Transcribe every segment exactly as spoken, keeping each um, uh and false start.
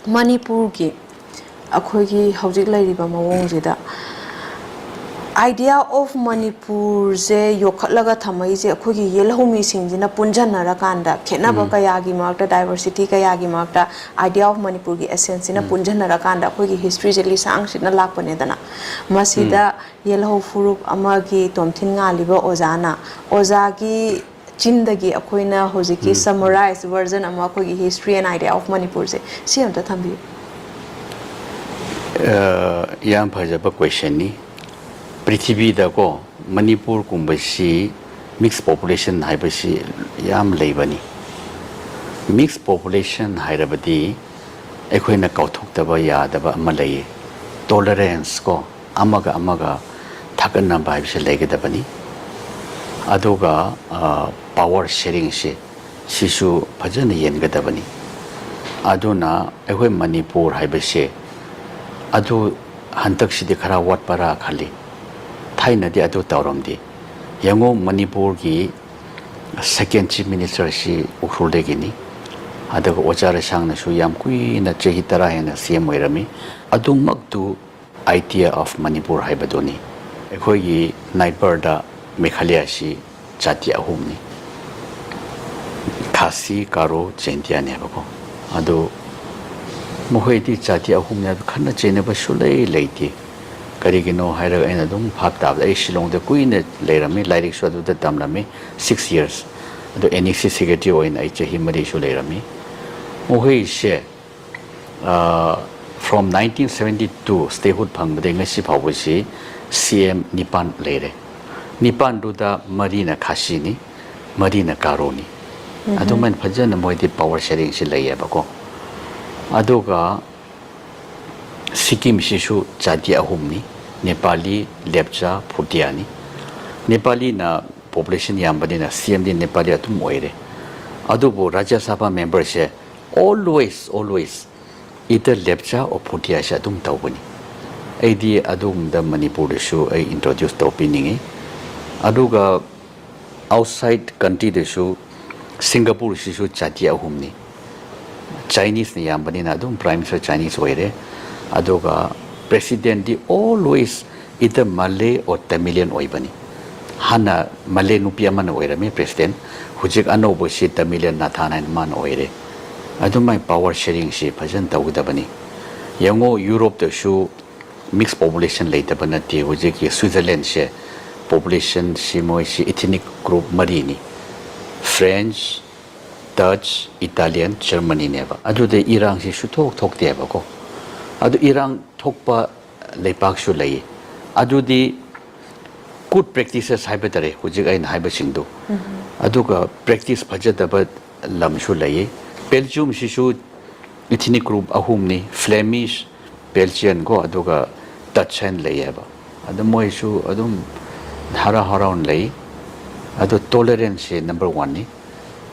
ꯃꯅꯤꯄꯨꯔꯒꯤ ꯑꯩꯈꯣꯏꯒꯤ ꯍꯧꯖꯤꯛ ꯂꯩꯔꯤꯕ ꯃꯑꯣꯡꯁꯤꯗ, idea of ꯃꯅꯤꯄꯨꯔꯁꯦ ꯌꯣꯛꯈꯠꯂꯒ ꯊꯝꯃꯛꯏꯁꯦ ꯑꯩꯈꯣꯏꯒꯤ ꯌꯦꯜꯍꯧꯃꯤꯁꯤꯡꯁꯤꯅ ꯄꯨꯟꯁꯤꯟꯅꯔꯀꯥꯟꯗ, ꯈꯦꯠꯅꯕ ꯀꯌꯥꯒꯤ ꯃꯔꯛꯇ, diversity ꯀꯌꯥꯒꯤ ꯃꯔꯛꯇ idea of ꯃꯅꯤꯄꯨꯔꯒꯤ essence ꯁꯤꯅ ꯄꯨꯟꯁꯤꯟꯅꯔꯀꯥꯟꯗ ꯑꯩꯈꯣꯏꯒꯤ history ꯁꯦ ꯂꯤꯁꯥꯡ ꯁꯤꯠꯅ ꯂꯥꯛꯄꯅꯦꯗꯅ꯫ ꯃꯁꯤꯗ ꯌꯦꯜꯍꯧ ꯐꯨꯔꯨꯞ ꯑꯃꯒꯤ ꯇꯣꯝꯊꯤꯟ ꯉꯥꯜꯂꯤꯕ ꯑꯣꯖꯥꯅ, ꯑꯣꯖꯥꯒꯤ ꯆꯤꯟꯗꯒꯤ ꯑꯩꯈꯣꯏꯅ ꯍꯧꯖꯤꯛꯀꯤ summarized version ꯑꯃ, ꯑꯩꯈꯣꯏꯒꯤ history and idea of ꯃꯅꯤꯄꯨꯔꯁꯦ, ꯁꯤ ꯑꯝꯇ ꯊꯝꯕꯤꯌꯨ꯫ ꯑ, ꯌꯥꯝ ꯐꯖꯕ question ꯅꯤ꯫ ꯄ꯭ꯔꯤꯊꯤꯕꯤꯗꯀꯣ, ꯃꯅꯤꯄꯨꯔꯒꯨꯝꯕꯁꯤ mixed population ꯍꯥꯏꯕꯁꯤ ꯌꯥꯝ ꯂꯩꯕꯅꯤ꯫ Mixed population ꯍꯥꯏꯔꯕꯗꯤ ꯑꯩꯈꯣꯏꯅ ꯀꯥꯎꯊꯣꯛꯇꯕ ꯌꯥꯗꯕ ꯑꯃ ꯂꯩꯌꯦ, tolerance ꯀꯣ, ꯑꯃꯒ ꯑꯃꯒ ꯊꯥꯒꯠꯅꯕ ꯍꯥꯏꯕꯁꯤ ꯂꯩꯒꯗꯕꯅꯤ꯫ ꯑꯗꯨꯒ power sharing ꯁꯦ, ꯁꯤꯁꯨ ꯐꯖꯅ ꯌꯦꯡꯒꯗꯕꯅꯤ꯫ ꯑꯗꯨꯅ ꯑꯩꯈꯣꯏ ꯃꯅꯤꯄꯨꯔ ꯍꯥꯏꯕꯁꯦ, ꯑꯗꯨ ꯍꯟꯗꯛꯁꯤꯗꯤ ꯈꯔ ꯋꯥꯠꯄꯔꯥ ꯈꯜꯂꯤ꯫ ꯊꯥꯏꯅꯗꯤ ꯑꯗꯨ ꯇꯧꯔꯝꯗꯦ꯫ ꯌꯦꯡꯉꯨ, ꯃꯅꯤꯄꯨꯔꯒꯤ second chief minister ꯁꯤ ꯎꯈ꯭ꯔꯨꯜꯗꯒꯤꯅꯤ꯫ ꯑꯗꯨꯒ ꯑꯣꯖꯥ ꯔꯦꯁꯥꯡꯅꯁꯨ ꯌꯥꯝ ꯀꯨꯏꯅ, ꯆꯍꯤ ꯇꯔꯥ ꯍꯦꯟꯅ C M ꯑꯣꯏꯔꯝꯃꯤ꯫ ꯑꯗꯨꯃꯛꯇꯨ idea of ꯃꯅꯤꯄꯨꯔ ꯍꯥꯏꯕꯗꯨꯅꯤ꯫ ꯑꯩꯈꯣꯏꯒꯤ neighbour ꯗ ꯃꯦꯘꯥꯂꯌꯥꯁꯤ ꯖꯥꯇꯤ ꯑꯍꯨꯝꯅꯤ, ꯈꯥꯁꯤ, ꯒꯥꯔꯣ, ꯖꯦꯟꯇꯤꯌꯥꯅꯦꯕꯀꯣ꯫ ꯑꯗꯨ ꯃꯈꯣꯏꯗꯤ ꯖꯥꯇꯤ ꯑꯍꯨꯝꯅꯤ ꯍꯥꯏꯕ ꯈꯠꯅ ꯆꯩꯅꯕ ꯁꯨꯂꯩ ꯂꯩꯇꯦ꯫ ꯀꯔꯤꯒꯤꯅꯣ ꯍꯥꯏꯔꯒ, ꯑꯩꯅ ꯑꯗꯨꯝ ꯚꯥꯞ ꯇꯥꯕꯗ, ꯑꯩ ꯁꯤꯂꯣꯡꯗ ꯀꯨꯏꯅ ꯂꯩꯔꯝꯃꯤ, ꯂꯥꯏꯔꯤꯛꯁꯨ ꯑꯗꯨꯗ ꯇꯝꯂꯝꯃꯤ, six years꯫ ꯑꯗꯣ N E C secretary ꯑꯣꯏꯅ ꯑꯩ ꯆꯍꯤ ꯃꯔꯤꯁꯨ ꯂꯩꯔꯝꯃꯤ꯫ ꯃꯈꯣꯏꯁꯦ, ꯑ, from nineteen seventy two statehood ꯐꯪꯕꯗꯒꯤ ꯉꯁꯤ ꯐꯥꯎꯕꯁꯤ C M ꯅꯤꯄꯥꯟ ꯂꯩꯔꯦ꯫ ꯅꯤꯄꯥꯟꯗꯨꯗ ꯃꯔꯤꯅ ꯈꯥꯁꯤꯅꯤ, ꯃꯔꯤꯅ ꯒꯥꯔꯣꯅꯤ꯫ ꯑꯗꯨꯃꯥꯏꯅ ꯐꯖꯅ ꯃꯣꯏꯗꯤ power sharing ꯁꯤ ꯂꯩꯌꯦꯕꯀꯣ꯫ ꯑꯗꯨꯒ ꯁꯤꯛꯀꯤꯝꯁꯤꯁꯨ ꯖꯥꯇꯤ ꯑꯍꯨꯝꯅꯤ, ꯅꯦꯄꯥꯂꯤ, ꯂꯦꯞꯆꯥ, ꯚꯨꯇꯤꯌꯥꯅꯤ꯫ ꯅꯦꯄꯥꯂꯤꯅ population ꯌꯥꯝꯕꯅꯤꯅ C M ꯗꯤ ꯅꯦꯄꯥꯂꯤ ꯑꯗꯨꯝ ꯑꯣꯏꯔꯦ꯫ ꯑꯗꯨꯕꯨ ꯔꯥꯖ꯭ꯌ ꯁꯚꯥ member say always, always either Lepcha or ꯚꯨꯇꯤꯌꯥꯁꯦ ꯑꯗꯨꯝ ꯇꯧꯕꯅꯤ꯫ ꯑꯩꯗꯤ ꯑꯗꯨꯒꯨꯝꯕꯗ ꯃꯅꯤꯄꯨꯔꯗꯁꯨ ꯑꯩ introduce ꯇꯧꯕꯤꯅꯤꯡꯉꯤ꯫ ꯑꯗꯨꯒ outside country ꯗꯁꯨ ꯁꯤꯡꯒꯥꯄꯨꯔꯁꯤꯁꯨ ꯖꯥꯇꯤ ꯑꯍꯨꯝꯅꯤ, Chineseꯅ ꯌꯥꯝꯕꯅꯤꯅ ꯑꯗꯨꯝ Prime Minister Chinese ꯑꯣꯏꯔꯦ꯫ ꯑꯗꯨꯒ Presidentꯗꯤ always either Malay or Tamilian ꯑꯣꯏꯕꯅꯤ꯫ ꯍꯥꯟꯅ Malay ꯅꯨꯄꯤ ꯑꯃꯅ ꯑꯣꯏꯔꯝꯃꯤ President, ꯍꯧꯖꯤꯛ ꯑꯅꯧꯕꯁꯤ Tamilian Nathan ꯍꯥꯏꯅ ꯃꯥꯅ ꯑꯣꯏꯔꯦ꯫ ꯑꯗꯨꯃꯥꯏꯅ power sharingꯁꯤ ꯐꯖꯅ ꯇꯧꯒꯗꯕꯅꯤ꯫ ꯌꯦꯡꯉꯣ, Europeꯇꯁꯨ mixed population ꯂꯩꯇꯕ ꯅꯠꯇꯦ꯫ ꯍꯧꯖꯤꯛꯀꯤ Switzerlandꯁꯦ populationꯁꯤ ꯃꯣꯏꯁꯤ ethnic group ꯃꯔꯤꯅꯤ: French, Dutch, Italian, Germanyꯅꯦꯕ꯫ ꯑꯗꯨꯗ ꯏꯔꯥꯡꯁꯤ ꯁꯨꯊꯣꯛ ꯊꯣꯛꯇꯦꯕꯀꯣ꯫ ꯑꯗꯨ ꯏꯔꯥꯡ ꯊꯣꯛꯄ ꯂꯩꯄꯥꯛꯁꯨ ꯂꯩ꯫ ꯑꯗꯨꯗꯤ good practices ꯍꯥꯏꯕ ꯇꯥꯔꯦ, ꯍꯧꯖꯤꯛ ꯑꯩꯅ ꯍꯥꯏꯕꯁꯤꯡꯗꯨ꯫ ꯑꯗꯨꯒ practice ꯐꯖꯗꯕ ꯂꯝꯁꯨ ꯂꯩꯌꯦ꯫ Belgiumꯁꯤꯁꯨ ethnic group ꯑꯍꯨꯝꯅꯤ: Flemish, Belgian ꯀꯣ, ꯑꯗꯨꯒ Dutch ꯍꯥꯏꯅ ꯂꯩꯌꯦꯕ꯫ ꯑꯗꯨ ꯃꯣꯏꯁꯨ ꯑꯗꯨꯝ ꯍꯔꯥꯎ ꯍꯔꯥꯎꯅ ꯂꯩ꯫ ꯑꯗꯨ toleranceꯁꯦ number oneꯅꯤ꯫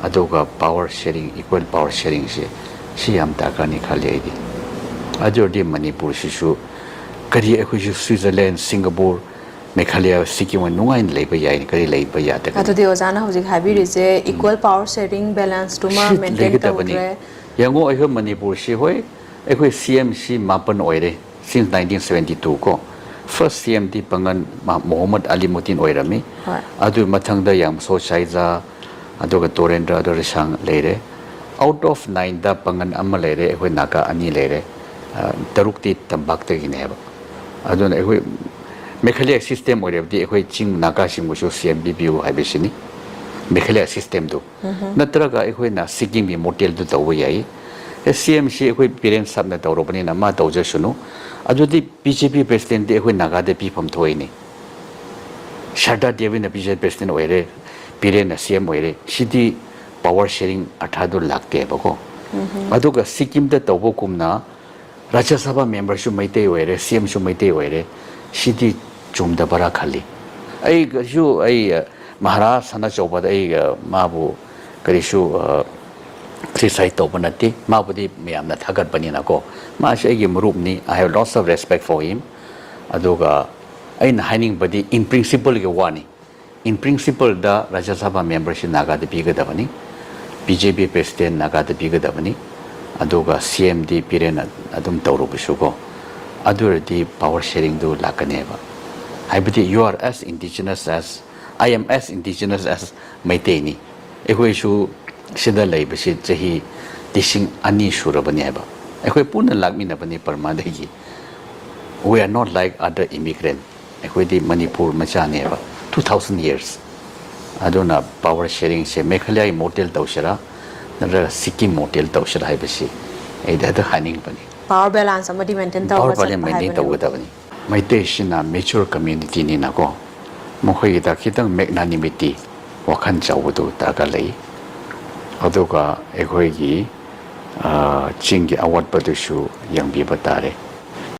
ꯑꯗꯨꯒ power sharing, equal power sharingꯁꯦ, ꯁꯤ ꯌꯥꯝ ꯗꯔꯀꯥꯔꯅꯤ ꯈꯜꯂꯤ ꯑꯩꯗꯤ꯫ ꯑꯗꯨ ꯑꯣꯏꯔꯗꯤ ꯃꯅꯤꯄꯨꯔꯁꯤꯁꯨ ꯀꯔꯤ ꯑꯩꯈꯣꯏꯁꯨ Switzerland, Singapore, Meghalaya, ꯁꯤꯀꯤꯝ ꯑꯣꯏꯅ ꯅꯨꯡꯉꯥꯏꯅ ꯂꯩꯕ ꯌꯥꯏꯅꯤ, ꯀꯔꯤ ꯂꯩꯕ ꯌꯥꯗꯒꯅꯤ? ꯑꯗꯨꯗꯤ ꯑꯣꯖꯥꯅ ꯍꯧꯖꯤꯛ ꯍꯥꯏꯕꯤꯔꯤꯁꯦ equal power sharing balanceꯇꯨꯃ ꯁꯤ maintain ꯂꯩꯒꯗꯕꯅꯤ꯫ ꯇꯧꯗ꯭ꯔꯦ꯫ ꯌꯦꯡꯉꯣ, ꯑꯩꯈꯣꯏ ꯃꯅꯤꯄꯨꯔꯁꯤ, ꯍꯣꯏ, ꯑꯩꯈꯣꯏ CMꯁꯤ ꯃꯥꯄꯟ ꯑꯣꯏꯔꯦ since nineteen seventy two ꯀꯣ꯫ First CMꯗꯤ ꯄꯥꯡꯒꯟ ꯃ-, ꯃꯣꯍꯝꯃꯗ ꯑꯂꯤ ꯃꯨꯇꯤꯟ ꯑꯣꯏꯔꯝꯃꯤ꯫ ꯍꯣꯏ꯫ ꯑꯗꯨ ꯃꯊꯪꯗ ꯌꯥꯝꯁꯣ ꯁꯥꯏꯖꯥ, ꯑꯗꯨꯒ ꯇꯣꯔꯦꯟꯗ꯭ꯔ ꯑꯗꯨ ꯔꯤꯁꯥꯡ ꯂꯩꯔꯦ꯫ Out of nineꯗ ꯄꯥꯡꯒꯟ ꯑꯃ ꯂꯩꯔꯦ, ꯑꯩꯈꯣꯏ ꯅꯥꯒꯥ ꯑꯅꯤ ꯂꯩꯔꯦ꯫ ꯑ, ꯇꯔꯨꯛꯇꯤ ꯇꯝꯄꯥꯛꯇꯒꯤꯅꯦꯕ꯫ ꯑꯗꯨꯅ ꯑꯩꯈꯣꯏ Meghalaya system ꯑꯣꯏꯔꯕꯗꯤ ꯑꯩꯈꯣꯏ ꯆꯤꯡ ꯅꯥꯒꯥꯁꯤꯡꯕꯨꯁꯨ CM ꯄꯤꯕꯤꯌꯨ ꯍꯥꯏꯕꯁꯤꯅꯤ, Meghalaya systemꯗꯨ꯫ ꯅꯠꯇ꯭ꯔꯒ ꯑꯩꯈꯣꯏꯅ ꯁꯤꯛꯀꯤꯝꯒꯤ modelꯗꯨ ꯇꯧꯕ ꯌꯥꯏ꯫ ꯑꯦ, CMꯁꯤ ꯑꯩꯈꯣꯏ ꯕꯤꯔꯦꯟ ꯁꯥꯕꯅ ꯇꯧꯔꯕꯅꯤꯅ ꯃꯥ ꯇꯧꯖꯁꯅꯨ꯫ ꯑꯗꯨꯗꯤ BJP Presidentꯗꯤ ꯑꯩꯈꯣꯏ ꯅꯥꯒꯥꯗ ꯄꯤꯐꯝ ꯊꯣꯛꯏꯅꯤ꯫ ꯁꯔꯗꯥ ꯗꯦꯕꯤꯅ BJP President ꯑꯣꯏꯔꯦ, ꯕꯤꯔꯦꯟꯅ CM ꯑꯣꯏꯔꯦ꯫ ꯁꯤꯗꯤ power sharing ꯑꯔꯊꯗꯨ ꯂꯥꯛꯇꯦꯕꯀꯣ꯫ ꯑꯗꯨꯒ ꯁꯤꯛꯀꯤꯝꯗ ꯇꯧꯕꯒꯨꯝꯅ ꯔꯥꯖ꯭ꯌ ꯁꯚꯥ memberꯁꯨ ꯃꯩꯇꯩ ꯑꯣꯏꯔꯦ, CMꯁꯨ ꯃꯩꯇꯩ ꯑꯣꯏꯔꯦ꯫ ꯁꯤꯗꯤ ꯆꯨꯝꯗꯕꯔꯥ ꯈꯜꯂꯤ꯫ ꯑꯩ ꯀꯩꯁꯨ, ꯑꯩ, ꯑ, ꯃꯍꯥꯔꯥꯖ ꯁꯅꯥꯆꯧꯕꯗ ꯑꯩ, ꯑ, ꯃꯥꯕꯨ ꯀꯔꯤꯁꯨ, ꯑ, criticize ꯇꯧꯕ ꯅꯠꯇꯦ꯫ ꯃꯥꯕꯨꯗꯤ ꯃꯌꯥꯝꯅ ꯊꯥꯒꯠꯄꯅꯤꯅꯀꯣ꯫ ꯃꯥꯁꯤ ꯑꯩꯒꯤ ꯃꯔꯨꯞꯅꯤ꯫ I have lots of respect for him꯫ ꯑꯗꯨꯒ ꯑꯩꯅ ꯍꯥꯏꯅꯤꯡꯕꯗꯤ in principleꯒꯤ ꯋꯥꯅꯤ꯫ In principleꯗ ꯔꯥꯖ꯭ꯌ ꯁꯚꯥ memberꯁꯤ ꯅꯥꯒꯥꯗ ꯄꯤꯒꯗꯕꯅꯤ, BJP President ꯅꯥꯒꯥꯗ ꯄꯤꯒꯗꯕꯅꯤ꯫ ꯑꯗꯨꯒ ꯁꯤ ꯑꯦꯝꯗꯤ ꯕꯤꯔꯦꯟꯅ ꯑꯗꯨꯝ ꯇꯧꯔꯨꯕꯁꯨꯀꯣ, ꯑꯗꯨ ꯑꯣꯏꯔꯗꯤ power sharingꯗꯨ ꯂꯥꯛꯀꯅꯦꯕ꯫ ꯍꯥꯏꯕꯗꯤ you are as indigenous as, I am as indigenous as ꯃꯩꯇꯩꯅꯤ꯫ ꯑꯩꯈꯣꯏꯁꯨ ꯁꯤꯗ ꯂꯩꯕꯁꯤ ꯆꯍꯤ ꯂꯤꯁꯤꯡ ꯑꯅꯤ ꯁꯨꯔꯕꯅꯦꯕ꯫ ꯑꯩꯈꯣꯏ ꯄꯨꯟꯅ ꯂꯥꯛꯃꯤꯟꯅꯕꯅꯤ ꯕꯔꯃꯥꯗꯒꯤ꯫ We are not like other immigrant. ꯑꯩꯈꯣꯏꯗꯤ ꯃꯅꯤꯄꯨꯔ ꯃꯆꯥꯅꯦꯕ, two thousand years꯫ ꯑꯗꯨꯅ power sharingꯁꯦ ꯃꯦꯘꯥꯂꯌꯥꯒꯤ model ꯇꯧꯁꯤꯔꯥ, ꯅꯠꯇ꯭ꯔꯒ ꯁꯤꯛꯀꯤꯝ model ꯇꯧꯁꯤꯔꯥ ꯍꯥꯏꯕꯁꯤ ꯑꯩꯗꯤ ꯑꯗꯨ ꯍꯥꯏꯅꯤꯡꯕꯅꯤ꯫ Power balance ꯑꯃꯗꯤ maintain Power ꯇꯧꯔꯒ balance ꯆꯠꯄ maintain ꯍꯥꯏꯕꯅꯦꯕ꯫ ꯇꯧꯒꯗꯕꯅꯤ꯫ ꯃꯩꯇꯩꯁꯤꯅ mature communityꯅꯤꯅꯀꯣ, ꯃꯈꯣꯏꯒꯤꯗ ꯈꯤꯇꯪ magnanimity, ꯋꯥꯈꯜ ꯆꯥꯎꯕꯗꯨ ꯗꯔꯀꯥꯔ ꯂꯩ꯫ ꯑꯗꯨꯒ ꯑꯩꯈꯣꯏꯒꯤ, ꯑ, ꯆꯤꯡꯒꯤ ꯑꯋꯥꯠꯄꯗꯨꯁꯨ ꯌꯦꯡꯕꯤꯕ ꯇꯥꯔꯦ꯫